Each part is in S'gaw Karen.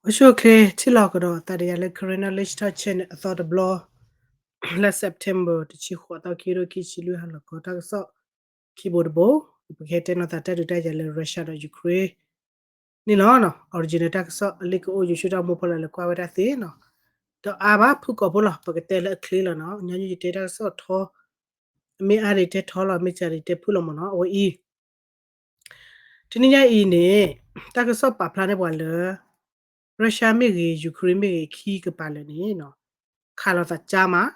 အိၣ်ဆူၣ်အိၣ်ချ့ ထံၣ်လိာ်ကဒီးသးဒီးယၤလၢ Karen Knowledge Talk Channel အသီတဘျီ လၢ September တဆံဃိးသီ ခံကထိခံဆံလွံၢ် ဟါလီၤခီတၢ်ကစီၣ် ခံဘိတဘိ ပကဟဲတဲနီၤသးတၢ်ဒုးတၢ်ယၤလၢ Russia ဒီး Ukraine န့ၣ်လီၤ. original တၢ်ကစီၣ်အလံာ်ကအိၣ် ယိၤဆူၣ်တၢ်မိၢ်ဖီလာ်လၢကွၢ်ဝဲဒၣ်သ့နီၤ ဒီးအါဘၣ်ဖုၣ်ကိာ်ဖိလီၤ ပကတဲလၢအချ့လီၤနီၤ ညီနုၢ်ယတဲတၢ်ကစီၣ်ထီ အမ့ၢ်အါဒံးတဲထီလီၤ မ့ၢ်စှၤဒံးတဲဖုၣ်လီၤမ့ၢ်နီၤ အဝဲအံၤ တနံၤညါအံၤန့ၣ် တၢ်ကစီၣ်ပာ်ဖျါန့ၢ်ပှၤလၢ Russia မ့ၢ်ဂ့ၤ Ukraine မ့ၢ်ဂ့ၤ ခံကပၤလၢာ်န့ၣ် ခးလိာ်သးကၢမး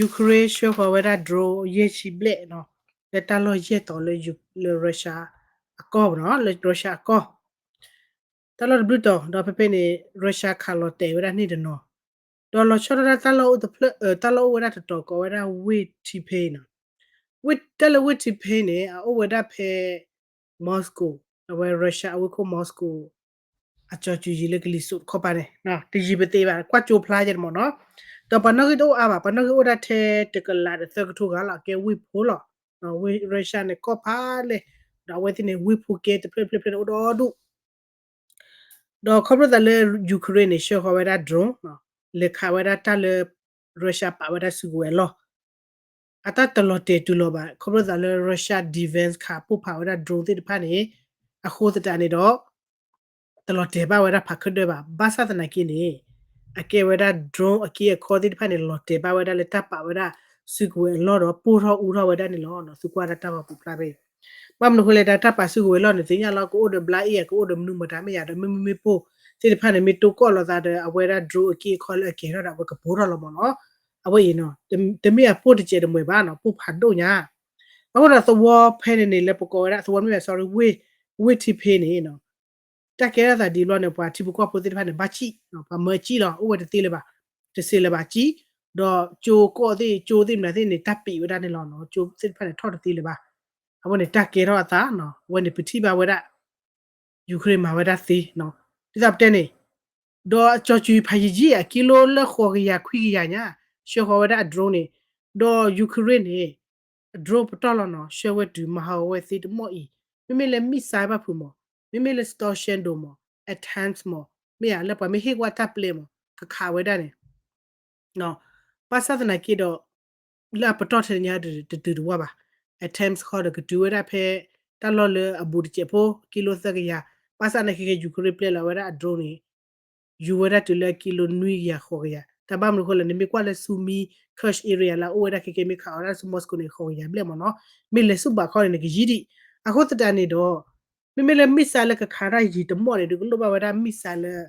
Ukraine ဆှၢဃီၤဝဲဒၣ် drone ယဲၢ်ဆံဘျဲၣ်နီၤ လၢတၢ်လီၢ်ယဲၢ်တီၤလၢ လၢ Russia အကီၢ်နီၤ လၢ Russia အကီၢ် တၢ်လီၢ်တဘျုးတီၤ ဒီးဖဲဖဲန့ၣ် Russia ခးလီၤတဲာ်ဝဲဒၣ်န့ၣ်တနီၤ ဒီးလီၤဆီဒၣ်တၢ်လီၢ်အိၣ်တဖျၢၣ် တၢ်လီၢ်အိၣ်ဝဲဒၣ်တတီၤကိးဝဲဒၣ် ဝ့ၢ်ထံဖ့နီၤ တၢ်လၢဝ့ၢ်ထံဖ့န့ၣ် အအိၣ်ဝဲဒၣ်ဖဲ Moscow အဝဲ Russia အဝ့ၢ်ခိၣ် Moscow အကၠီၤကူၤယံၤလၢကလံၤစိးတခီပၤန့ၣ် တယံၤပသ့ဘၣ် ကွၢ်ကၠိဖျါယဲၢ်တမ့ၢ်နီၤ ဒီးပှၤနီၣ်ဂံၢ်တအိၣ်အါဘၣ် ပှၤနီၣ်ဂံၢ်အိၣ်ဒၣ်ထဲတကလးဒီးသၢကထိဂၤလီၤ အကဲဝ့ၢ်ဖိလီၤ ဝ့ၢ် Russia န့ၣ်ကီၢ်ဖးလဲၢ် ဒီးအဝဲသ့ၣ်န့ၣ် ဝ့ၢ်ဖိကဲတဖျၢၣ်တဖျၢၣ်တဖျၢၣ်န့ၣ်အိၣ်ဒီဒူၣ် ဒီးခီဖျိသးလၢ Ukraine န့ၣ် ဆှၢဃီၤဝဲဒၣ် drone လဲၤခးဝဲဒၣ်တၢ်လၢ Russia ပာ်ဝဲဒၣ်စုကဝဲၤအလီၢ် အတၢ်တလီၤတဲာ်တုၤလီၤဘၣ် ခီဖျိသးလၢ Russia defense ခးပိၢ်ဖးဝဲဒၣ် drone သ့ၣ်တဖၣ်န့ၣ် အဃိသတးန့ၣ်ဒီး တလီၤတဲာ်ဘၣ်ဝဲဒၣ်ဖးခၢၣ်ဒၢၣ်ဘၣ် ဘၣ်ဆၣ်သနာ်က့န့ၣ် အကဲဝဲဒၣ် drone အက့အခီသ့ၣ်တဖၣ်န့ၣ် လီၤတဲာ်ဘၣ်ဝဲဒၣ်လၢတၢ်ပာ်ဝဲဒၣ်စုကဝဲၤအလီၢ်ဒီး ပိၢ်ထီၣ်အူထီၣ်ဝဲဒၣ်န့ၣ်လီၤ. သုကွၢ်ဒၣ်တၢ်ပာ်ပူၤဖျါဖဲ ဘၣ်မနုၤဃိလဲၣ် တၢ်ပာ်စုကဝဲၤအလီၢ်န့ၣ် သ့ၣ်ညါလီၤ ကအိၣ်ဒီး ဘျါအ့ၣ် ကအိၣ်ဒီးမနုၤမတၤမ့ၢ်ယၤဒီး မ့မ့ၢ်မ့ၢ်ပိၢ်သ့ၣ်တဖၣ်န့ၣ် မ့ၢ်တိကိၣ်လိာ်သးဒီး အဝဲဒၣ် drone အက့အခီလၢအကဲထီၣ်ဒီး အဝဲကပိၢ်ထီၣ်လီၤမ့ၢ်နီၤ. အဝဲအံၤ တမ့ၢ်အပိၢ်တစဲးတမှဲၤဘၣ်နီၤ ပိၢ်ဖးဒိၣ်ညါ အဃိဒီးသဝီဖဲန့ၣ်န့ၣ် လၢပကိးဝဲဒၣ် သဝီမ့ၢ် sorry ဝ့ၢ် ဝ့ၢ်ထံဖ့န့ၣ် တၢ်ကဲထီၣ်သးဒ်လဲၣ်န့ၣ် ပှၤထံဖိကီၢ်ဖိသ့ၣ်တဖၣ်န့ၣ် ဘၣ်စံၣ် ပှၤမၢစံၣ်လီၤ အိၣ်ဝဲတသ့လၢၤဘၣ် တသ့လၢၤဘၣ်စံၣ် ဒီးကၠိကီၢ်သ့ၣ် ကၠိသ့ၣ်မနုၤသ့ၣ်န့ၣ် တၢ်ပံးဝဲဒၣ်န့ၣ်လီၤ ကၠိသ့ၣ်တဖၣ်န့ၣ် ထီၣ်တသ့လၢၤဘၣ် အဝဲန့ၣ်တၢ်ကဲထီၣ်အသး အဝဲန့ၣ်ပထံၣ်ဘၣ်ဝဲဒၣ် Ukraine မၤဝဲဒၣ်သ့ ဒ်သိးပတဲန့ၣ် ဒီးကၠီၤကူၤဖးယံာ်ယံာ် အကံလိလၢဃိးကယၤခွံကယၤညါ ဆှၢဃီၤဝဲဒၣ်အ drone န့ၣ် ဒီး Ukraine န့ၣ် အ drone ပတီၢ်လီၤနီၤ ဆှၢဝဲတုၤမၤဟးဂီၤဝဲသ့တမီၢ်အံၤ မ့မ့ၢ်လၢ missile ဘၣ်ဖုးမး မ့မ့ၢ်လၢ Storm Shadow မး ATACMS မး မ့ၢ်ဧါ လၢပှၤမ့ၢ်ဟ့ၣ်ကွၢ်တၢ်ပျဲမး ကခးဝဲဒၣ်န့ၣ် ဘၣ်ဆၣ်သနာ်က့ဒီး လၢအပတီၢ်ထဲန့ၣ်ညါတတုၤတဝၢ်ဘၣ် ATACMS ဃီဒီးကတုၤဝဲဒၣ်ဖဲ တၢ်လီၢ်လၢအဘူးတစဲးဖိ ကံလိသၢကယၤ ဘၣ်ဆၣ်သနာ်က့ Ukraine ပျဲလီၤဝဲဒၣ်အ drone န့ၣ် ယူၤဝဲဒၣ်တုၤလၢကံလိနွံကယၤဃိးကယၤ တၢ်ဘၣ်မနုၤဃိလဲၣ် နမ့ၢ်ကွၢ်လၢ Sumy Kursk area လၢအအိၣ်ဝဲဒၣ်ခဲကဲ မ့ၢ်ခးအီၤဒၣ်ဆူ Moscow န့ၣ် ဃိးကယၤဘျဲၣ်မးနီၤ မ့ၢ်လဲၤဆူဘးခီန့ၣ် နကယံၤဒံး အဃိသတးန့ၣ်ဒီး မ့မ့ၢ်လၢ missile လၢကခးတၢ်ယံာ်တမီၢ်န့ၣ် ဒုးကလိၣ်ဘၣ်ဝဲဒၣ် missile လၢ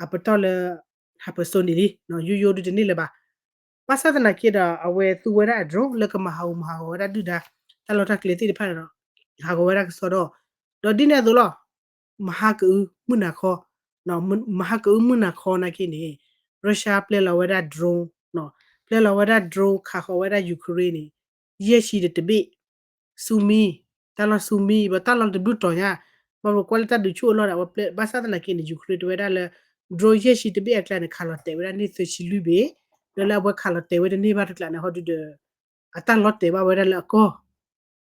အပတီၢ်လၢ hypersonic လံ ယိယိဒုးတန့ၢ်လၢၤဘၣ် ဘၣ်ဆၣ်သနာ်က့ဒီး အဝဲသူဝဲဒၣ်အ drone လၢကမၤဟးဂူာ်မၤဟးဂီၤဝဲဒၣ်ဒုၣ်ဒါ တၢ်လီၢ်တၢ်ကျဲသ့ၣ်တဖၣ်န့ၣ်ဒီး ဟးဂီၤဝဲဒၣ်ကစီဒီ ဒီးဒ်န့ၣ်အသိးလီၤ မဟါကအုမုၢ်နၤခီ မဟါကအုမုၢ်နၤခီနာ်က့န့ၣ် Russia ပျဲလီၤဝဲဒၣ် drone ပျဲလီၤဝဲဒၣ် drone ခးဃီၤဝဲဒၣ် Ukraine န့ၣ် ယဲၢ်ဆံတဘ့ၣ် Sumy တၢ်လီၢ် Sumy ဘၣ်တၢ်လီၢ်တဘျုးတီၤညါ မ့ၢ်ပကွၢ်လၢတၢ်ဒုးဆူၣ်အလီၢ်ဒီး အဝဲပျဲ ဘၣ်ဆၣ်သနာ်က့န့ၣ် Ukraine တဲဝဲဒၣ်လၢ drone ယဲၢ်ဆံတဘ့ၣ်အကျါန့ၣ် ခးလီၤတဲာ်ဝဲဒၣ်န့ၢ်သၢဆံလွံၢ်ဘ့ၣ် ဒီးလၢအဝဲခးလီၤတဲာ်ဝဲတန့ၢ်ဘၣ်တကျါန့ၣ် ဟီဒုဒီး အတၢ်လီၤတဲာ်ဘၣ်ဝဲဒၣ်လၢအကီၢ်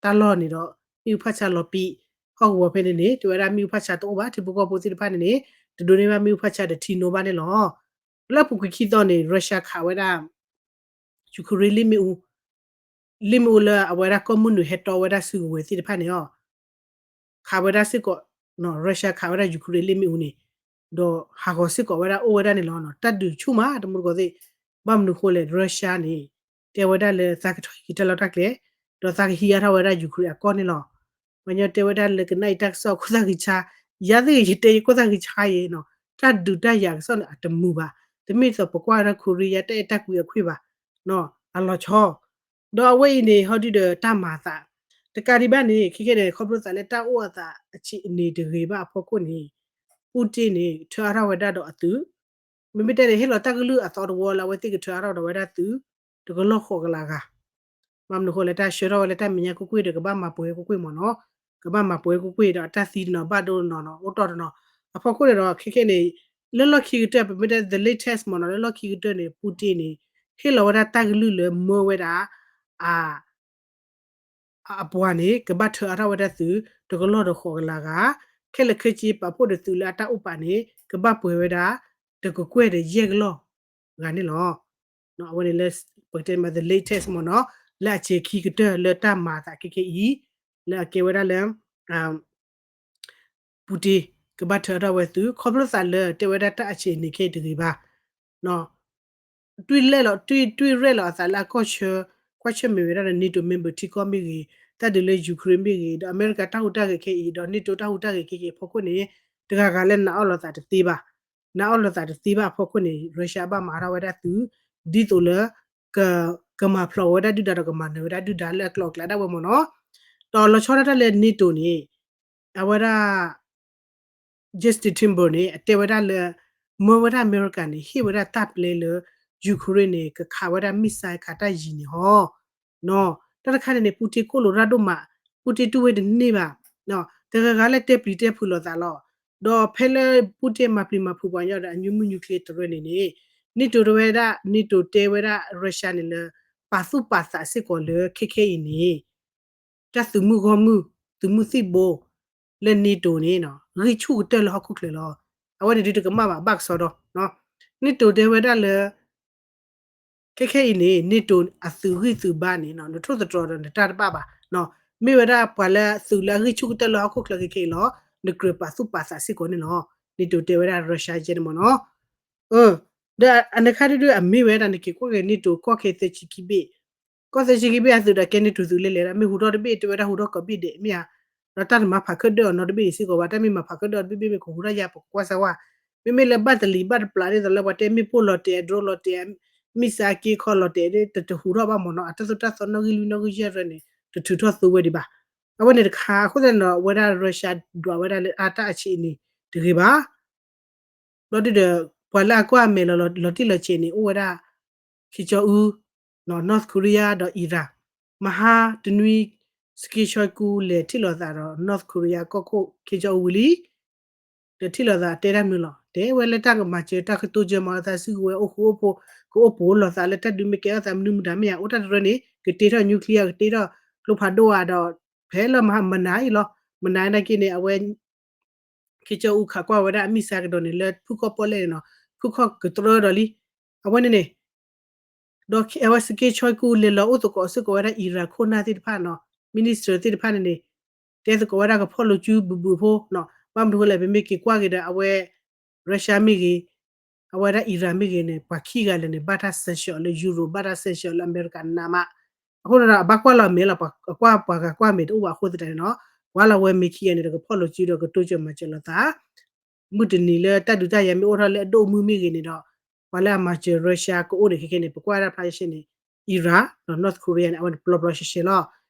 တၢ်လီၢ်န့ၣ်ဒီး မ့ၣ်အူဖးဆါလီၤပံး ဟီၣ်ကဝီၤဖဲန့ၣ်န့ၣ် တဲဝဲဒၣ်မ့ၣ်အူဖးဆါတအိၣ်ဘၣ် ထံဖိကီၢ်ဖိသ့ၣ်တဖၣ်န့ၣ်န့ၣ် တဒိးန့ၢ်ဘၣ်မ့ၣ်အူဖးဆါဒီးထံနိဘၣ်န့ၣ်လီၤ. လၢအပူၤကွံာ်ခံသီန့ၣ် Russia ခးဝဲဒၣ် Ukraine လ့ၣ်မ့ၣ်အူ လ့ၣ်မ့ၣ်အူလၢအဝဲဒၣ်ကီၢ်မုၢ်နုာ်ဟဲတီဝဲဒၣ်စုကဝဲၤသ့ၣ်တဖၣ်န့ၣ်လီၤ ခးဝဲဒၣ်စ့ၢ်ကီး Russia ခးဝဲဒၣ် Ukraine လ့ၣ်မ့ၣ်အူန့ၣ် ဒီးဟးဂီၤစ့ၢ်ကီးဝဲဒၣ်အိၣ်ဝဲဒၣ်န့ၣ်လီၤ. တၢ်ဒုးဆူၣ်မး တမူတကိးသ့ၣ် ဘၣ်မနုၤဃိလဲၣ် Russia န့ၣ် တဲဝဲဒၣ်လၢသးကထီၣ်ဟံးတၢ်လီၢ်တၢ်ကျဲ ဒီးသးကဟံးအါထီၣ်ဝဲဒၣ် Ukraine အကီၢ်န့ၣ်လီၤ. ပှၤကညီတဲဝဲဒၣ်လၢကနၣ်အံၤတၢ်ကစီၣ်ခိၣ်သၣ်ဂံၢ်ဆါ ယၤသ့ၣ်ဂ့ၤ ယတဲယခိၣ်သၣ်ဂံၢ်ဆါအံၤ တၢ်ဒုးတၢ်ယၤကစီၣ်န့ၣ် အတမုာ်ဘၣ်. တမ့ၢ်သိးပကွၢ်ဝဲဒၣ် Korea တၢ်အဲၣ်တၢ်ကွံအခွ့ၣ်ဘၣ် အလီၤဆီ ဒီးအဝဲအံၤန့ၣ် ဟီဒုဒီးတၢ်မၤအသး တကးဒံးဘၣ်န့ၣ် ခဲကဲန့ၣ် ခီဖျိသးလၢတၢ်အိၣ်အသးအဆံးန့ၣ်တဂ့ၤဘၣ်အဖီခိၣ်န့ၣ် Putin န့ၣ် ထၢအါထီၣ်ဝဲဒၣ်ဒီးအသုး မ့မ့ၢ်တဲန့ၣ် ဟ့ၣ်လီၤတၢ်ကလုၢ်အသီတဝီလၢအဝဲသ့ၣ်ကထၢအါထီၣ်ဒီးဝဲဒၣ်သုး တကလီၢ်ဃိးကလးဂၤ ဘၣ်မနုၤဃိလဲၣ် တၢ်ဆှၢထီၣ်ဝဲလၢတၢ်မဲာ်ညါကွ့ၢ်ကွ့ၢ်ဒီး ကဘၣ်မၤပှဲၤကွ့ၢ်ကွ့ၢ်မ့ၢ်နီၤ ကဘၣ်မၤပှဲၤကွ့ၢ်ကွ့ၢ်ဒီး အတၢ်သံတနီၤဘၣ်ဒိတနီၤနီၤ အိၣ်တီၢ်တနီၤ အဖီခိၣ်န့ၣ်ဒီး ခဲကဲန့ၣ် လၢလီၢ်ခံကတၢၢ် ပမ့ၢ်တဲ the latest မ့ၢ်နီၤ လၢလီၢ်ခံကတၢၢ်န့ၣ် Putin န့ၣ် ဟ့ၣ်လီၤဝဲဒၣ်တၢ်ကလုၢ်လၢမၢဝဲဒၣ် အ အပှၤန့ၣ် ကဘၣ်ထၢအါထီၣ်ဝဲဒၣ်သုး တကလီၢ်ဒီးဃိးကလးဂၤ ခဲလၢာ်ခဲဆ့ပာ်ဖှိၣ်ဒီးသုးလၢအတၢ်အိၣ်ပာ်န့ၣ် ကဘၣ်ပှဲၤဝဲဒၣ် တကကွဲၢ်ဒီးယဲၢ်ကလီၢ်ဂၤန့ၣ်လီၤ. အဝဲန့ၣ်လၢ ပကတဲမး the latest မ့ၢ်နီၤ, လၢအဆံးခံကတၢၢ်လၢတၢ်မၤအသးခဲခဲအံၤ လၢအကဲဝဲဒၣ်လၢ Putin ကဘၣ်ထၢထီၣ်ဝဲသုး ခီဖျိသးလၢတဲဝဲဒၣ်တၢ်အဆံးအနံၤခဲအံၤတဂ့ၤဘၣ်. တွံၢ်လဲၢ်လီၤ တွံၢ် တွံၢ်ရဲၣ်လီၤအသးလၢအကီၢ်ဆၢ ကွၢ်ဆၢၣ်မဲာ်ဝဲဒၣ်ဒီး NATO member ထံကီၢ်မ့ၢ်ဂ့ၤ, တၢ်ဒုးလၢ Ukraine မ့ၢ်ဂ့ၤ, ဒီးအမဲရကၤတၢ်ဟူးတၢ်ဂဲၤခဲအံၤ, ဒီး NATO တၢ်ဟူးတၢ်ဂဲၤခဲအံၤအဖီခိၣ်န့ၣ် တဂၤဂၤလၢနာ်အီၣ်လိာ်သးတသ့ဘၣ်. နာ်အီၣ်လိာ်သးတသ့ဘၣ်အဖီခိၣ်န့ၣ် Russia ဘၣ်မၤထီၣ်ဝဲဒၣ်သုး ဒ်သိးလၢ ကမၤဖျိးဝဲဒၣ်ဒုၣ်ဒါဒီး ကမၤနၢၤဝဲဒၣ်ဒုၣ်ဒါလၢအကျိၤအကျဲဒၣ်ဝဲမ့ၢ်နီၤ. ဒီးလီၤဆီဒၣ်တၢ်လၢ NATO န့ၣ် အဝဲဒၣ် Justin Timberlake န့ၣ် အတဲဝဲဒၣ်လၢ မၢဝဲဒၣ်အမဲရကၤန့ၣ် ဟ့ၣ်ဝဲဒၣ်တၢ်ပျဲလၢ Ukraine န့ၣ် ကခးဝဲဒၣ် missile ခးတၢ်ယံၤန့ၣ်ဟီ တၢ်တခါန့ၣ်န့ၣ် Putin ကိၣ်လိာ်တၢ်ဒိၣ်မး, Putin တူၢ်ဝဲတန့ၢ်ဘၣ်. တဂၤဂၤလၢတဲပျံၤတဲဖုးလိာ်သးလီၤ. ဒီးဖဲလၢ Putin မၤပျံၤမၤဖုးပှၤညီဒီး အညိမုၢ် nuclear တရၢန့ၣ်န့ၣ် NATO တဲဝဲဒၣ် NATO တဲဝဲဒၣ် Russia န့ၣ်လၢ ပာ်သူၣ်ပာ်သးစ့ၢ်ကီးလၢခဲခဲအံၤန့ၣ် တၢ်သုးမုၢ်ဂီၢ်မုၢ် သုးမုၢ်သံၣ်ဘိ လၢ NATO န့ၣ် ဂံၢ်ဆူၣ်ကတၢၢ်လၢဟီၣ်ခိၣ်ချၢလီၤ. အဝဲန့ၣ်ဒုးတကမၣ်ဘၣ် ဘၣ်ကစီဒီ NATO တဲဝဲဒၣ်လၢ ခဲခဲအံၤန့ၣ် NATO အသုးဂံၢ်သုးဘါန့ၣ် နထိၣ်သတြီၤဒီးနတၢ်တဘၣ်ဘၣ်. မ့ၢ်ဝဲဒၣ်ပှၤလၢသုးလၢအဂံၢ်ဆူၣ်ကတၢၢ်လၢဟီၣ်ခိၣ်ချၢခဲခဲအံၤလီၤ. နကြၢးပာ်သူၣ်ပာ်သးစ့ၢ်ကီးန့ၣ်လီၤ. NATO တဲဝဲဒၣ် Russia ယဲန့ၣ်မ့ၢ်နီၤ. ဒီးအန့ၣ်ခါဒုဒုအမ့ၢ်ဝဲဒၣ် နက့ၤကွၢ်က့ၤ NATO ကီၢ်ခဲသၢဆံခံဘ့ၣ်, ကီၢ်သၢဆံခံဘ့ၣ်အသုးဒီးကဲန့ၣ် တူၤသုးလဲၤလဲၤဒၣ် မ့ၢ်ဟူထီၣ်တဘ့ၣ် တဲဝဲဒၣ်ဟူထီၣ်ကိးဘ့ၣ်ဒဲးမ့ၢ်ဧါ. ဒီးတၢ်တမၤဖးခၢၣ်ဒၢၣ်အီၤနီတဘ့ၣ်အံၤစ့ၢ်ကီးဘၣ်, တၢ်မ့ၢ်မၤဖးခၢၣ်ဒၢၣ်အီၤတဘ့ၣ်ဘ့ၣ်မ့ၢ်ကဟူထီၣ်ယါ ပကကွၢ်စၢၤဝဲ. မ့မ့ၢ်လၢဘၣ်တလံၤဘၣ်တပျးဒ်သိးလၢ ပှၤတဲမ့ၣ်ပိၢ်လီၤတဲာ် drone လီၤတဲာ် missile က့ခီလီၤတဲာ် တဟူထီၣ်ဘၣ်မ့ၢ်နီၤ. အတၢ်သိၣ်တၢ်သီနီၣ်ဂံၢ်လွံၢ်နီၣ်ဂံၢ်ယဲၢ်ရၢန့ၣ် တထုးထီၣ်သိဝဲဒံးဘၣ်. အဝဲန့ၣ်တခါ အဃိသတးန့ၣ်ဒီး အဝဲဒၣ် Russia ဒွးဝဲဒၣ်လၢအတၢ်အဆံးအနံၤတဂ့ၤဘၣ်. ဘျီဒုဒီး ပှၤလၢအကွၢ်အမဲာ်လီၤ လီၤတံၢ်လီၤဆဲးန့ၣ် အိၣ်ဝဲဒၣ် ခ့ကၠီအူ North Korea ဒီး Iran မဟါတနွံ Sergei Shoigu လဲၤထံၣ်လိာ်သးဒီး North Korea ကီၢ်ခိၣ် ခ့ကၠီအူဝံၤလံ. ဒီးထံၣ်လိာ်သးတဲတၢ်မနုၤလီၤ. တဲဝဲလၢတၢ်ကမၤစၢၤ တၢ်ကတိၤစၢၤမၤအသးစုကဝဲၤ အိၣ်ဃူအိၣ်ဖိး ကအိၣ်ပိာ်လိာ်သးလၢတၢ်ဒုးမ့ၢ်ကဲထီၣ်သးမနုၤမတၤမ့ၢ်ဧါ အိၣ်တၢ်တရၢန့ၣ် ကတ့ထီၣ် nuclear ကတ့ထီၣ်ကျိဖးဒိၣ်ဧါဒီး ဖဲလၢမနၤအံၤလီၤ. မနၤနာ်က့န့ၣ် အဝဲ ခ့ကၠီအူခးကွၢ်ဝဲဒၣ်အ missile ကဒီးန့ၣ် လၢဖုၣ်ခီၣ်ပီၣ်လဲၣ်န့ၣ်နီၤ, ဖုၣ်ခီၣ်ကတြၢဒီးလံ. အဝဲန့ၣ်န့ၣ် ဒီးအဝဲ Sergei Shoigu လဲၤလီၤအိၣ်သကိးစ့ၢ်ကီးဝဲဒၣ် Iran ခိၣ်နၢ်သ့ၣ်တဖၣ်နီၤ, minister သ့ၣ်တဖၣ်န့ၣ်န့ၣ် တဲသကိးဝဲဒၣ်ကဖီၣ်လိာ်စုဘုးဘုးဖိနီၤ. ဘၣ်မနုၤဃိလဲၣ် ပမ့ၢ်က့ၤကွၢ်က့ၤဒီး အဝဲ Russia မ့ၢ်ဂ့ၤ အဝဲဒၣ် Iran မ့ၢ်ဂ့ၤန့ၣ် ပှၤခံဂၤလၢာ်န့ၣ် ဘၣ်တၢ် sanction လၢ Europe ဘၣ်တၢ် sanction လၢအမဲရကၤနးမး. အဃိန့ၣ်ဒီး အဘၣ်ကွၢ်လီၤအမဲာ်လီၤ, ပှၤကွၢ်ပှၤဂၤကွၢ်မဲာ်တအိၣ်ဘၣ်အဃိသတးန့ၣ်နီၤ, ကွၢ်လီၤဝဲမဲာ်ခံဂၤန့ၣ်ဒီး ကဖီၣ်လိာ်စုဒီးကတိစၢၤမၤစၢၤလိာ်သး မုၢ်တနံၤလၢတၢ်ဒုးတၢ်ယၤမ့ၢ်အိၣ်ထီၣ်လၢအဒိၣ်အမုၢ်မ့ၢ်ဂ့ၤန့ၣ်ဒီး ပှၤလၢအမၤစၢၤ Russia ကအိၣ်န့ၣ် ခဲခဲန့ၣ် ပကွၢ်ဝဲဒၣ်ဖျါရှဲရှဲန့ၣ် Iran ဒီး North Korea န့ၣ် အဝဲန့ၣ်ပျီပျီရှဲရှဲလီၤ.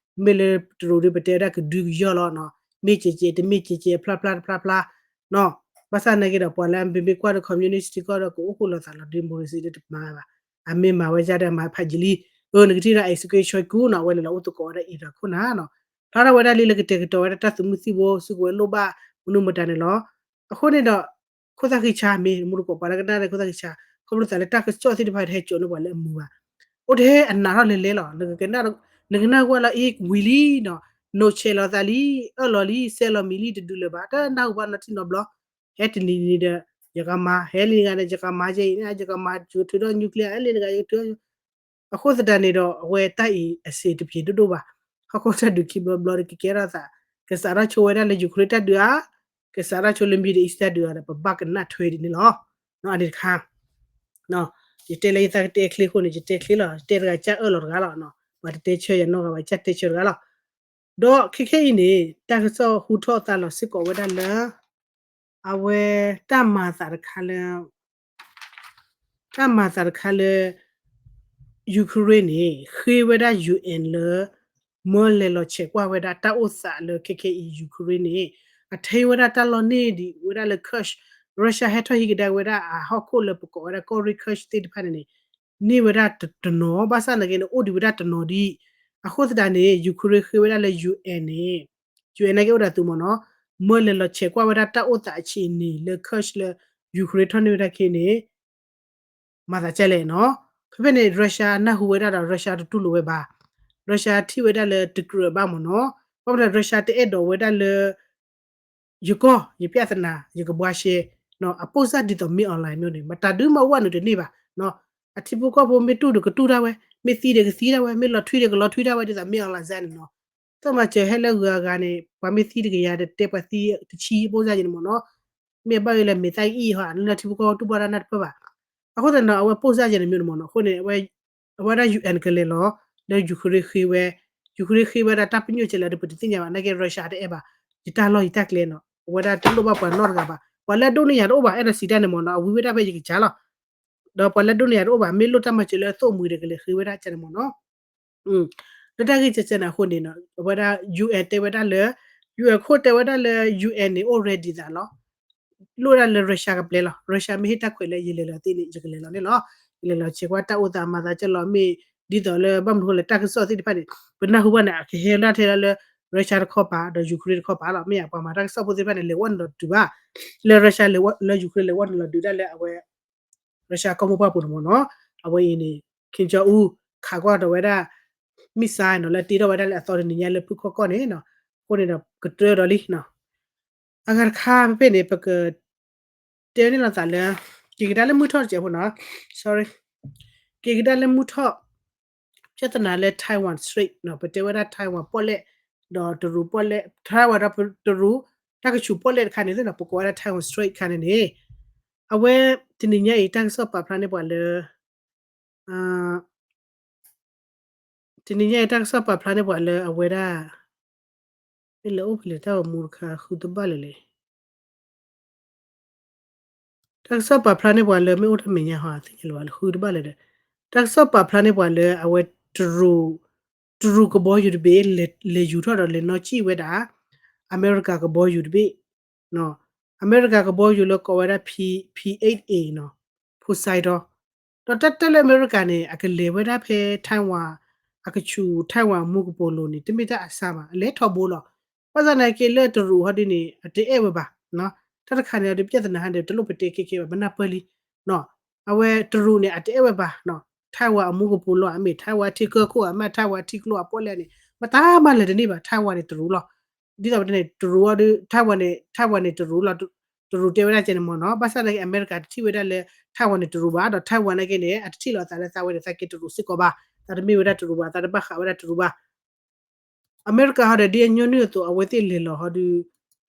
မ့ၢ်လၢတရူးဒီး ပတဲဝဲဒၣ်ကဒုကယီၢ်လီၤနီၤ, မ့ၢ်ကဲးကဲး တမ့ၢ်ကဲးကဲး ဖျါဖျါတဖျါဖျါနီၤ. ဘၣ်ဆၣ်နာ်က့ဒီး ပှၤလၢအမ့မ့ၢ်ကွၢ်ဒီး communist ထံကီၢ်ဒီး ကအိၣ်ဃူလိာ်သးလီၤ democracy ဒီးတမၤဘၣ်. အမ့ၢ်မၤဝဲဒ်ဒီးမၤဖးယံာ်လံ. အၢ နကထံၣ်ဒီး Sergei Shoigu နီၤ အဝဲန့ၣ်လီၤအိၣ်သကိးဝဲဒၣ် Iran ခိၣ်နၢ်နီၤ, ဖျါထီၣ်ဝဲဒၣ်လံလၢကတဲာ်ကတီၤဝဲဒၣ်တၢ်သုးမုၢ်သံၣ်ဘိ စုကဝဲၤလိၣ်ဘၣ်မနုၤမတၤန့ၣ်လီၤ. အဃိန့ၣ်ဒီး ခိၣ်သၣ်ဃံဆါမ့ၢ် မူတကိးပှၤလၢကနၣ်ဒီးခိၣ်သၣ်ဃံဆါ ခီဖျိသးလၢတၢ်ကစီၣ်သ့ၣ်တဖၣ်တဟဲစိာ်န့ၢ်ပှၤလၢအမုာ်ဘၣ်. အိၣ်တဟဲအနးထီၣ်လဲၤလဲၤလီၤ. နကနၣ်ကွၢ်လီၤအံၤဝံၤလံနီၤ, နိးဆဲးလီၤသးလံ, အၢၣ်လီၤလံ, စဲလီၤမံၤလံ တဒုးလၢၤဘၣ်, တနၢ်ဟူဘၣ်နီတထံၣ်နီတဘျီ. ဟဲတနံၤနံၤဒီး ယကမၤ, ဟဲလံတဂၤဒီး ယကမၤကဲအံၤန့ၣ် ယကမၤ ယကထုးထီၣ် nuclear ဟဲလံတဂၤ ယကထုးထီၣ် အဃိသတးန့ၣ်ဒီး အဝဲတၢ်အံၤအဆံးတပျ့ၤဒိၣ်ဒိၣ်ဘၣ်. ဟီၣ်ခိၣ်တၢ်ဒုးခံဘျီဘျီဒီးကကဲထီၣ်သး, ကစးထီၣ်ဆိဝဲဒၣ်လၢ Ukraine တၢ်ဒုးဧါ, ကစးထီၣ်ဆိလၢ Middle East တၢ်ဒုးဧါဒီး ပဘၣ်ကနၣ်ထွဲဒ်န့ၣ်လီၤ. အန့ၣ်တခါ ယတဲလၢယသးကတဲချ့အဃိန့ၣ် ယတဲချ့လီၤ, ယတဲတဂၤကၢ်အၢၣ်လီၤတဂၤလီၤ. ပှၤတတဲဆၢယၤနီတဂၤဘၣ် ကၢ်တဲဆၢတဂၤလီၤ. ဒီးခဲခဲအံၤန့ၣ် တၢ်ကစီၣ်ဟူထီၣ်သါလီၤစ့ၢ်ကီးဝဲဒၣ်လၢ အဝဲတၢ်မၤသးတခါလၢ တၢ်မၤသးတခါလၢ Ukraine န့ၣ် ဃ့ဝဲဒၣ် UN လၢ မၢလဲၤလီၤဆဲးကွၢ်ဝဲဒၣ်တၢ်အိၣ်သးလၢခဲခဲအံၤ Ukraine န့ၣ် အထံၣ်ဝဲဒၣ်တၢ်လီၢ်န့ၢ်ဒံးဝဲဒၣ်လၢ Kursk, Russia ဟဲထီၣ်ဟံးကဒါဝဲဒၣ်အဟီၣ်ခိၣ်လၢပကိးဝဲဒၣ် ကီၢ်ရ့ၣ် Kursk သ့ၣ်တဖၣ်န့ၣ်န့ၣ် န့ၢ်ဝဲဒၣ်တနီၤ, ဘၣ်ဆၣ်နာ်က့န့ၣ် အိၣ်ဒံးဝဲဒၣ်တနီၤဒံး. အဃိသတးန့ၣ် Ukraine ဃ့ဝဲဒၣ်လၢ UN န့ၣ် UN နာ်က့အိၣ်ဒီးသုးမ့ၢ်နီၤ, မၢလဲၤလီၤဆဲးကွၢ်ဝဲဒၣ်တၢ်အိၣ်သးအဆံးအနံၤလၢ Kursk လၢ Ukraine ထီၣ်န့ၢ်ဝဲဒၣ်ခဲအံၤန့ၣ် မၤသးဒ်လဲၣ်နီၤ. ဖဲဖဲန့ၣ် Russia နၢ်ဟူဝဲဒၣ်ဒီး Russia တတူၢ်လိာ်ဝဲဘၣ်. Russia ထံၣ်ဝဲဒၣ်လၢတကြၢးဘၣ်မ့ၢ်နီၤ. ဘၣ်မနုၤ Russia တအဲၣ်ဒိးဝဲဒၣ်လၢ ယကီၢ် ယပြဿနာ ယကဘှါရှဲ အပိၢ်စၢ်ဒ်သိး မင်းအောင်လှိုင် မျိုးန့ၣ် မတၤဒုမးအိၣ်အနုာ်တန့ၢ်ဘၣ်. အထံဖိကီၢ်ဖိ မ့ၢ်တူၢ်ဒီးကတူၢ်တၢ်ဝဲ, မ့ၢ်သံဒီးကသံတၢ်ဝဲ, မ့ၢ်လီၤထွံဒီးကလီၤထွံတၢ်ဝဲ ဒ်သိး မင်းအောင်လှိုင် စ့ၢ်န့ၣ်နီၤ. သ့ၣ်မၤစၢၤဟဲလၢဂုၤအဂၤန့ၣ် ပှၤမ့ၢ်သံတကယၤ တတဲပှၤသံတဆံ အပိၢ်စၢ်ယဲန့ၣ်မ့ၢ်နီၤ. မ့ၢ်အဘၣ်ဝဲလၢ မ့ၢ်သၣ်အံၣ်ဟီ လၢထံဖိကီၢ်ဖိတူၢ်ဘၣ်တၢ်နၢ်တပၢၢ်ဘၣ်. အဃိသတးန့ၣ် အဝဲပိၢ်စၢ်ယဲန့ၣ်မ့ၢ်နီၤမ့ၢ်နီၤ. အဃိန့ၣ် အဝဲဒၣ် ယူၣ်အဲၣ် ကလဲၤလီၤ လၢ ယူၤခရ့ၣ်ဃ့ဝဲ, ယူၤခရ့ၣ်ဃ့ဝဲဒၣ်တၢ်ပညိၣ်ကဲလဲၣ်ဒီး ပတသ့ၣ်ညါဘၣ်. နာ်က့ Russia တအဲၣ်ဘၣ်, ယတၢ်လီၢ်ယတၢ်ကျဲနီၤ. အဝဲဒၣ်တလိၣ်ဘၣ်ပှၤနီတဂၤဘၣ်. ပှၤလၢအဒိၣ်န့ၢ်ယၤတအိၣ်ဘၣ် အဲၣ်ဒိးစံးတၢ်န့ၣ်မ့ၢ်နီၤ. အဝံဝဲဒၣ်ဖဲယကစၢ်လီၤ. ဒီးပှၤလၢအဒိၣ်န့ၢ်ယၤတအိၣ်ဘၣ် မ့ၢ်လိၣ်တၢ်မၤစၢၤလၢအသိၣ်မှံၤဒီး ကလဲၤဃ့ဝဲဒၣ်ကန့ၣ်မ့ၢ်နီၤ. လၢတၢ်ဂ့ၢ်ကဲကဲန့ၣ်အဃိန့ၣ် အဝဲဒၣ် ယူၣ်အဲၣ် တဲဝဲဒၣ်လၢ ယူၣ်အဲၣ် ခိၣ်တဲဝဲဒၣ်လၢ ယူၣ်အဲၣ် န့ၣ် အိၣ် ready သးလီၤ. လိၣ်ဒၣ်လၢ Russia ကပျဲလီၤ. Russia မ့ၢ်ဟ့ၣ်တၢ်ခွဲးလၢယလဲၤလီၤသ့န့ၣ် ယကလဲၤလီၤန့ၣ်လီၤ. ယလဲၤလီၤဆဲးကွၢ်တၢ်အိၣ်သးမၤသးကဲလီၤ မ့ၢ်ဒ်သိးလၢဘၣ်မနုၤဃိလဲၣ် တၢ်ကစီၣ်သ့ၣ်တဖၣ်န့ၣ် ပနၢ်ဟူဘၣ်န့ၣ် အကဟဲလၢထဲလၢ Russia တခီပၤ ဒီး ယူၤခရ့ၣ်တခီပၤလီၤ. မ့ၢ်ဧါ ပှၤမၤတၢ်ကစီၣ်ဖိသ့ၣ်တဖၣ်န့ၣ် လဲၤဝဲနုာ်လီၤဒုးဘၣ် လၢ Russia လၢ ယူၤခရ့ၣ်လဲၤဝဲနုာ်လီၤဒုးဒၣ်လၢအဝဲ Russia ကီၢ်မိၢ်ပှၢ်ပူၤန့ၣ်မ့ၢ်နီၤ. အဝဲအံၤန့ၣ် Kim Jong Un ခးကွၢ်ဒီးဝဲဒၣ် missile နီၤ လၢတ့ထီၣ်ဝဲဒၣ်လၢအသီတနံၤညါလၢဖုခီၣ်ကီၢ်န့ၣ်နီၤ. အဃိန့ၣ်ဒီး ကတၢၢ်ဒီးလံနီၤ. အဂၤတခါဖဲဖဲန့ၣ် ပက တဲန့ၣ်လိာ်သးလၢ က့ၤကဒါလၢမုၢ်ထီၣ်တစဲးဖိနီၤ, sorry, က့ၤကဒါလၢမုၢ်ထီၣ် ပြဿနာလၢ Taiwan Strait နီၤ, ပတဲဝဲဒၣ် Taiwan ပီၣ်လဲၣ် ဒီးတရူးပီၣ်လဲၣ်, Taiwan ဒီးတရူး တၢ်ကဆူးပီၣ်လဲၣ်တခါန့ၣ် ပကိးဝဲဒၣ် Taiwan Strait တခါန့ၣ်န့ၣ်, အဝဲ တနံၤညါအံၤ တၢ်ကစီၣ်ပာ်ဖျါန့ၢ်ပှၤလၢ တနံၤညါအံၤ တၢ်ကစီၣ်ပာ်ဖျါန့ၢ်ပှၤလၢအဝဲဒၣ် မ့ၢ်လဲၤအိၣ်ဖဲလဲၣ် တၢ်ဂီၤမူတခါ ဃုတဘၣ်လၢၤလဲၣ်. တၢ်ကစီၣ်ပာ်ဖျါန့ၢ်ပှၤလၢ မ့ၢ်အိၣ်တၢ်မဲာ်ညါဟီ သ့ၣ်ညါလၢၤဘၣ်လၢ ဃုတဘၣ်လၢၤဒီး တၢ်ကစီၣ်ပာ်ဖျါန့ၢ်ပှၤလၢအဝဲ တရူး တရူးကဘီယူၤတဘ့ၣ် လဲၤယူၤထီၣ်ဒီးလဲၤနီၣ်စံၣ်ဝဲဒၣ် အမဲရကၤကဘီယူၤတဘ့ၣ် အမဲရကၤကဘီယူၤလၢကိးဝဲဒၣ် P, P eight A နီၤ, Poseidon. ဒီးတၢ်တဲလၢအမဲရကၤန့ၣ် အကလဲၤဝဲဒၣ်ဖဲ Taiwan အကဆူး Taiwan အမူကပိာ်လိၤန့ၣ် တမ့ၢ်တၢ်အဆါဘၣ်, အလဲၤထီဘိလီၤ. ဘၣ်ဆၣ်သနာ်က့လၢတရူးဟီဒ်န့ၣ် အတအဲၣ်ဝဲဘၣ်. တၢ်တခါန့ၣ် အဒုးပြဿနာဟါန့ၣ် တလိၣ်ပတဲခဲခဲဘၣ် ပနၢ်ပၢၢ်လံ. အဝဲတရူးန့ၣ် အတအဲၣ်ဝဲဘၣ် Taiwan အမူကပိာ်လိၤ အမ့ၢ် Taiwan ထံကၢၢ်ခိၣ် အမ့ၢ် Taiwan ထံကျိအပီၣ်လဲၣ်န့ၣ် မတၤမၤလဲၤတန့ၢ်ဘၣ် Taiwan န့ၣ်တရူးလီၤ. ဒ်သိးပတဲန့ၣ် တရူးအီၤဒုး Taiwan န့ၣ် Taiwan န့ၣ်တရူးလီၤ. တရူးတဲဝဲဒၣ်ကဲန့ၣ်မ့ၢ်နီၤ, ဘၣ်ဆၣ်သနာ်က့ အမဲရကၤတထံၣ်ဝဲဒၣ်လၢ Taiwan န့ၣ်တရူးဘၣ်, ဒီး Taiwan နာ်က့န့ၣ် အတထံၣ်လီၤအသးလၢသးဝဲန့ၣ် သးက့ၤတရူးစ့ၢ်ကီးဘၣ်, သးတမ့ၢ်ဝဲဒၣ်တရူးဘၣ်, သးတဘၣ်ဃးဝဲဒၣ်တရူးဘၣ်. အမဲရကၤဟီဒီး ဒ်အညီနုၢ်အသိး အဝဲသ့ၣ်လဲၤလီၤဟီဒုး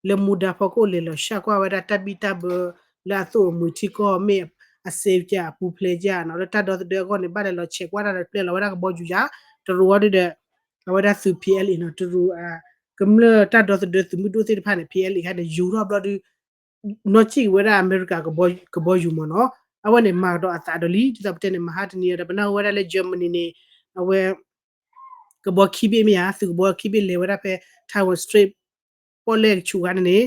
လၢမူဒါဖီခိၣ် လဲၤလီၤဆှၣ်ကွၢ်ဝဲဒၣ်တၢ်ဘံၣ်တၢ်ဘၢ လၢအသိၣ်အမှံၤထံကီၢ် မ့ၢ်အ safe ကၢ် အပူၤဖျဲးကၢ်နီၤ, လၢတၢ်ဒီသဒၢအဂီၢ်န့ၣ် ဘၣ်လဲၤလီၤဆဲးကွၢ်တၢ်ဒီးပျဲလီၤဝဲဒၣ်ကဘီယူၤယါ, တရူးဟီဒုးဒီး အဝဲဒၣ်သုး P L A နီၤ, တရူး ကမျၢၢ်တၢ်ဒီသဒၢသုးမုၢ်ဒိၣ်သ့ၣ်တဖၣ်န့ၣ် P L A ဟဲန့ၣ် ယူၤထီၣ်ဘျီဒုး နီၢ်စံၣ်ဝဲဒၣ်အမဲရကၤကဘီယူၤမ့ၢ်နီၤ, အဝဲန့ၣ်မၤကဒီးအသးဒီးလံ, ဒ်သိးပတဲန့ၣ် မဟါတနံၤဒီး ပနၢ်ဟူဝဲဒၣ်လၢ Germany န့ၣ် အဝဲ ကဘီခံဘ့ၣ်မ့ၢ်ဧါ, သုးကဘီခံဘ့ၣ်လဲၤဝဲဒၣ်ဖဲ Taiwan Strait ပီၣ်လဲၣ်ကဆူးဂၤန့ၣ်န့ၣ်,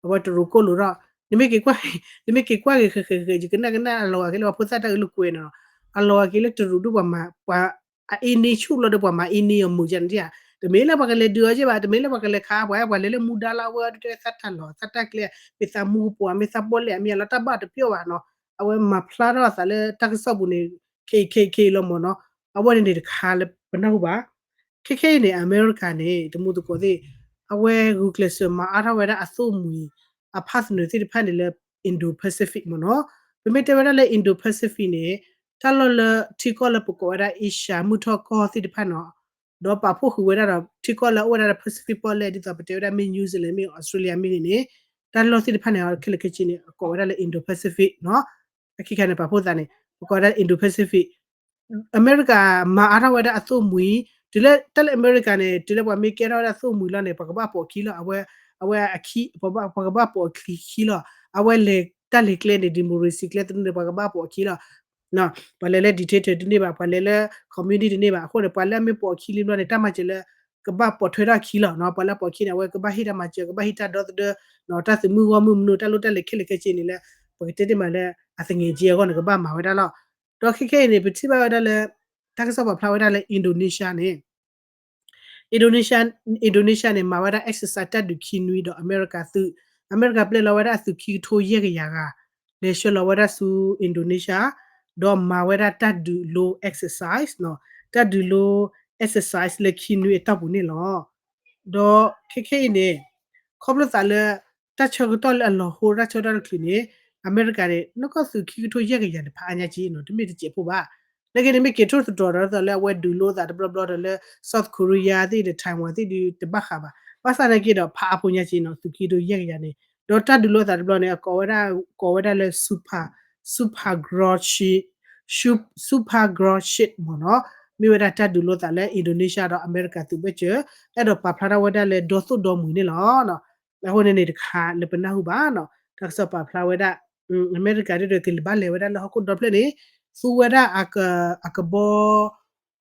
အဝဲတရူးကိၣ်လိာ်ထီၣ်, နမ့ၢ်က့ၤကွၢ်, နမ့ၢ်က့ၤကွၢ်ဂ့ၤဃဲးဃဲးဃဲး ယကနၣ်ကနၣ်အလီၤဂာ်က့ၤလၢပှၤဖိသၣ်တၢ်အၢလုၢ်ကွဲနီၤ, အလီၤဂာ်က့ၤလၢတရူးဒုးပှၤမၤ, ပှၤ အအ့န့ဆူၣ်လီၤဒီးပှၤမၤအ့န့အီၤမုာ်ယါန့ၣ်ဧါ, တမ့ၢ်လၢပှၤကလဲၤဒုးအီၤက့ဘၣ်, တမ့ၢ်လၢပှၤကလဲၤခးပှၤ, ပှၤလဲၤလၢမူဒါလၢအဝဲ သးတၢ်လီၢ် သးတၢ်ကျဲ, မ့ၢ်သးမူကပိာ် မ့ၢ်သးပီၣ်လဲၣ် အမ့ၢ်အလီၤတၢ်ဘၣ်တပျီၢ်ဘၣ်နီၤ, အဝဲမၤဖျါထီၣ်အသးလၢတၢ်ကစီၣ်ပူၤန့ၣ် ခဲအံၤခဲအံၤခဲအံၤလီၤမ့ၢ်နီၤ, အဝဲန့ၣ်န့ၣ်တခါလၢပနၢ်ဟူဘၣ် ခဲခဲအံၤန့ၣ် အမဲရကၤန့ၣ် တမူသကိးသ့ၣ် အဝဲဂုာ်ကျဲးစၢးမၤအါထီၣ်ဝဲဒၣ်အသိၣ်မှံၤ အဖၣ်သနၢၣ်သ့ၣ်တဖၣ်န့ၣ်လၢ Indo-Pacific မ့ၢ်နီၤ. ပမ့ၢ်တဲဝဲဒၣ်လၢ Indo-Pacific န့ၣ် တၢ်လီၢ်လၢထံကီၢ်လၢပကိးဝဲဒၣ် Asia မုၢ်ထီၣ်ကီၢ်သ့ၣ်တဖၣ်နီၤ, ဒီးပာ်ဖှိၣ်ဃုာ်ဝဲဒၣ်ဒီး ထံကီၢ်လၢအအိၣ်ဝဲဒၣ်လၢ Pacific ပီၣ်လဲၣ် ဒ်သိးပတဲဝဲဒၣ်မ့ၢ် New Zealand မ့ၢ် Australia မ့ၢ်ဂ့ၤန့ၣ် တၢ်လီၢ်သ့ၣ်တဖၣ်န့ၣ် ခဲလၢာ်ခဲဆ့န့ၣ် အကိးဝဲဒၣ်လၢ Indo-Pacific နီၤ. အခံခါန့ၣ် ပာ်ဖှိၣ်သးန့ၣ် ပကိးဝဲဒၣ် Indo-Pacific အမဲရကၤမၤအါထီၣ်ဝဲဒၣ်အသိၣ်မှံၤ, တုၤလၢတၢ်လၢအမဲရကၤန့ၣ် တုၤလၢပှၤမ့ၢ်ကဲထီၣ်ဝဲဒၣ်သိၣ်မှံၤလီၤန့ၣ် ပှၤကဘၣ်ပိာ်ခံလီၤ, အဝဲ, အဝဲအခံ, ပှၤကဘၣ်ပိာ်ခံလီၤ, အဝဲလဲၤတၢ်လဲၤကျဲန့ၣ် democracy ကျဲသနူန့ၣ် ပှၤကဘၣ်ပိာ်ခံလီၤ. ပှၤလဲၤလၢ dictator တန့ၢ်ဘၣ်, ပှၤလဲၤလၢ communist တန့ၢ်ဘၣ်, အဃိန့ၣ် ပှၤလၢအမ့ၢ်ပိာ်ခံလံဘျီန့ၣ် တၢ်မၤစၢၤလၢ ကဘၣ်ပိာ်ထွဲထီၣ်အခံလီၤ, ပှၤလၢပိာ်ခံန့ၣ် အဝဲကဘၣ်ဟ့ၣ်တၢ်မၤစၢၤ ကဘၣ်ဟ့ၣ်တၢ်ဒီသဒၢ, တၢ်သုးမုၢ်ဂီၢ်မုၢ်မနုၤ တၢ်လိၣ်တၢ်လဲၤခဲလၢာ်ခဲဆ့န့ၣ်လၢ ပကတဲတ့ၢ်မးလၢ အသငဲးက့အဂီၢ်န့ၣ် ကဘၣ်မၤဝဲဒၣ်လီၤ. ဒီးခဲခဲအံၤန့ၣ် ပထံၣ်ဘၣ်ဝဲဒၣ်လၢ တၢ်ကစီၣ်ပာ်ဖျါဝဲဒၣ်လၢ Indonesia န့ၣ် Indonesia, Indonesia န့ၣ် မၤဝဲဒၣ် exercise တၢ်ဒုးခံနွံဒီးအမဲရကၤသုး, အမဲရကၤပျဲလီၤဝဲဒၣ်အသုးခံကထိယဲၢ်ကယၤဂၤ လဲၤဆှၢလီၤဝဲဒၣ်ဆူ Indonesia ဒီးမၤဝဲဒၣ်တၢ်ဒုးလိ exercise နီၤ, တၢ်ဒုးလိ exercise လၢခံနွံအတီၢ်ပူၤန့ၣ်လီၤ. ဒီးခဲခဲအံၤန့ၣ် ခီဖျိသးလၢ တၢ်ဆၢကတီၢ်လၢအလီၤဟိတၢ်ဆၢကတီၢ်တချုးန့ၣ် အမဲရကၤန့ၣ် နီၢ်ကီၢ်သုးခံကထိယဲၢ်ကယၤန့ၣ် ဖးအါညါက့နီၤ တမ့ၢ်တစဲးဖိဘၣ်. နာ်က့န့ၣ်မ့ၢ်က့ၤထိၣ်သတြီၤဒီးသိးလၢအဝဲဒုးလိသးတဘျီဘျီဒီးလၢ South Korea သ့ၣ်ဒီး Taiwan သ့ၣ်ဒုးတဘၣ်ဃးဘၣ်. ဘၣ်ဆၣ်နာ်က့ဒီးဖးအါဖိညါက့နီၤ သုးခံကထိယဲၢ်ကယၤန့ၣ် ဒီးတၢ်ဒုးလိသးတဘျီန့ၣ် အကိးဝဲဒၣ် ကိးဝဲဒၣ်လၢ super super ground shit super ground shit မ့ၢ်နီၤ မ့ၢ်ဝဲဒၣ်တၢ်ဒုးလိသးလၢ Indonesia ဒီးအမဲရကၤသုးဘၢၣ်စၢၤ အဲၣ်ဒိးပာ်ဖျါထီၣ်ဝဲဒၣ်လၢဒီသိၣ်ဒီမှံၤန့ၣ်လီၤ. အဃိန့ၣ်န့ၣ်တခါလၢပနၢ်ဟူဘၣ်နီၤ တၢ်ကစီၣ်ပာ်ဖျါဝဲဒၣ် အမဲရကၤဒ်ဒီးက့ၤဘၣ်လဲၤဝဲဒၣ်လၢဟီၣ်ခိၣ်ဒီဖျၢၣ်န့ၣ် သူဝဲဒၣ် အကဘီ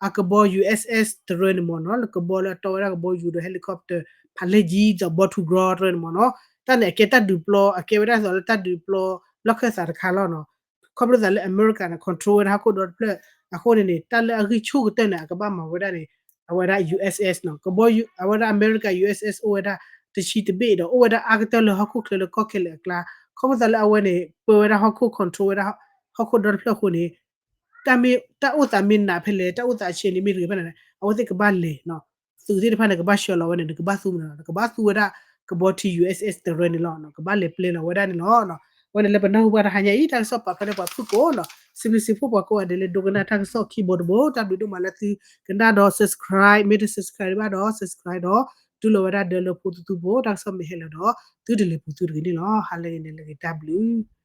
အကဘီ U S S တရၢန့ၣ်မ့ၢ်နီၤ လၢကဘီလၢအတီဝဲဒၣ်ကဘီယူၤဒီး helicopter ဖးလဲၢ်ကံ ဒီးဘီထူကြီတရၢန့ၣ်မ့ၢ်နီၤ တၢ်န့ၣ်အကဲတၢ်ဒုးပျီ အကဲဝဲဒၣ်သိးလၢတၢ်ဒုးပျီလီၢ်ခၢၣ်သးတခါလီၤနီၤ ခီဖျိသးလၢအမဲရကၤန့ၣ် control ဝဲဒၣ်ဟီၣ်ခိၣ်ဒီတဖျၢၣ် အဃိန့ၣ်န့ၣ် တၢ်လၢအဂံၢ်ဆူၣ်ကတၢၢ်န့ၣ် အကဘၣ်မၤဝဲဒၣ်န့ၣ် အဝဲဒၣ် U S S နီၤ ကဘီ အဝဲဒၣ်အမဲရကၤ U S S အိၣ်ဝဲဒၣ်တဆံတဘ့ၣ်ဒီး အိၣ်ဝဲဒၣ်အါကတၢၢ်လၢဟီၣ်ခိၣ်ချၢလၢကီၢ်ခဲလၢာ်အကျါ ခီဖျိသးလၢအဝဲန့ၣ် ပၢဝဲဒၣ်ဟီၣ်ခိၣ် control ဝဲဒၣ်ဟီၣ်ခိၣ်ဒီတဖျၢၣ်အဃိန့ၣ် တၢ်မ့ၢ် တၢ်အိၣ်သးမ့ၢ်နးဖဲလဲၣ် တၢ်အိၣ်သးအဆဲန့ၣ်မ့ၢ်တဂ့ၤဖဲန့ၣ် အဝဲသ့ၣ်ကဘၣ်လဲၤနီၤ သုးသ့ၣ်တဖၣ်န့ၣ် ကဘၣ်ဆှၢလီၤဝဲန့ၣ် နကဘၣ်သူမနုၤ နကဘၣ်သူဝဲဒၣ်ကဘီထံ U S S တရၢန့ၣ်လီၤ ကဘၣ်လဲၤပျဲလီၤဝဲဒၣ်န့ၣ်လီၤ. အဝဲန့ၣ်လၢပနၢ်ဟူဘၣ်တဟါညါအံၤ တၢ်ကစီၣ်ပာ်ဖျါန့ၢ်ပှၤဖုၣ်ကိာ်နီၤ စံးဘျုးစံးဖှိၣ်ပှၤကိးဂၤဒဲးလၢဒိကနၣ်တၢ်ကစီၣ်ခံဘိတဘိ တၢ်ဘျုးဒိၣ်မးလၢသုကနၣ်ဒီး subscribe မ့ၢ်တ subscribe ဘၣ်ဒီး subscribe ဒီး တုၤလီၤဝဲဒၣ်ဒၢလၢဖိသုသုဖိ တၢ်ကစီၣ်မ့ၢ်ဟဲလီၤဒီး သုတလဲၤပူၤသုတဂ့ၤန့ၣ်လီၤ. ဟါလၢဂ့ၤန့ၣ်လၢဂ့ၤ တၢ်ဘျုး